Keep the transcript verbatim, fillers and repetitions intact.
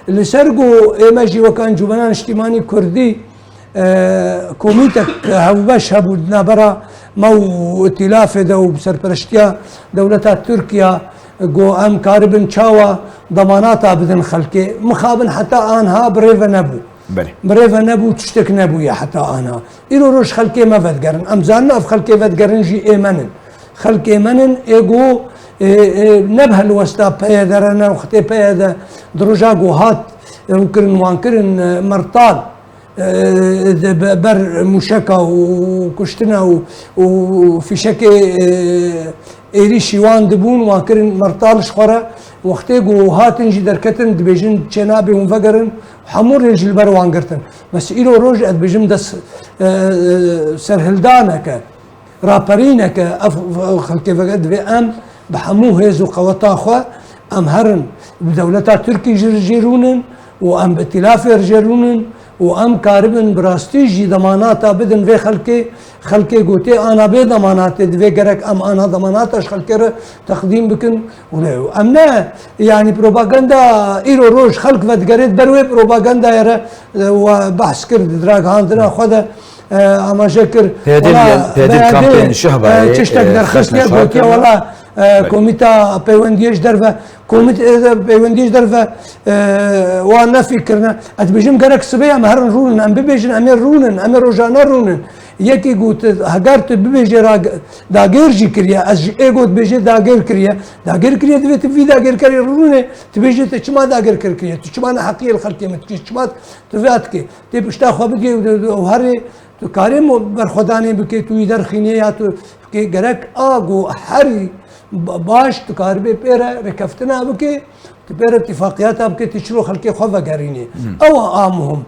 Li ser ku ême jî wek Encûmena Niştîmanî Kurdî, e, komîtek hevbeş hebû di navbera me û îtîlafê de û bi serpereştiya dewleta Tirkiye ku em karibin çawa demanata bidin xelkê, mixabin heta anha bi rê ve nebû. Belê. Bi rê ve nebû, tiştek nebûye heta anha. Îro roj xelkê me vedigerin. Em zanin ev xelkê vedigerin jî ê me nin. Xelkê me nin, ê ku, e, e, ne bi helwesta P Y D re ne wextê P Y D di roja ku hat, e, û kirin wan kirin, e, mertal, e, de be-, ber mûşeka û kuştina û, û fîşekê, e, êrîşî wan dibûn, wan kirin mertal ji xwe re. Wextê ku hatin jî derketin, dibêjin çênabê hûn vegerin, hemû rê jî li ber wan girtin. Bes îro roj ez dibêjim dest, e, e, serhildaneke. Raperîneke ev xelkê veke divê em bi hemû hêz û qeweta xwe em herin bi dewleta Tirkî jî, jê rûnin û em bi îtîlafê re jê rûnin û em karibin bi rastî jî demanata bidin vê xelkê. Xelkê gotê ana bê demanatê, divê gerek em ana demanata ji xelkê re teqdîm bikin. Û ne, em ne, yanî propaganda îro roj xelk vedigerê, ber wê propagandayê re, e, we behs kir di diragihandina xwe de, e, amaje kir. Pêdîn Wela, diyen, pêdîn Beyadê, kampên Şehbayê, e, tiştek e, derxistiye, xetne gotiye, şehakirine. Wela, e, Belê. Komîta Peywendiyê ji derve, komît-, e, Peywendiyê ji derve, e, wan nefî kirine. Ez dibêjim gerek sibê em herin rûnin, em bibêjin, em ê rûnin, em ê rojane rûnin. Yekî got, heger tu bibêjê ra-, dagêr jî kiriye, ez ji ê got bêjê dagêr kiriye. Dagêr kiriye, divê tu vî dagêrkerê rûnê, tu bêjê tu çima dagêrker kiriye, tu çima neheqiyê li xelkê min dikî, çima tu vê dikê. Tê pişta xwe bigê û, û, û herê, tu karê mo-, berxwedanê bikê, tu wî derxînê ya tu bikê. Gerek a ku herî ba-, baş tu karibê pê re rêkeftina bikê, tu pê re tifaqiyata bikê, tu çilo xelkê xwe vegerînê. Hmm. Ew a, a muhim.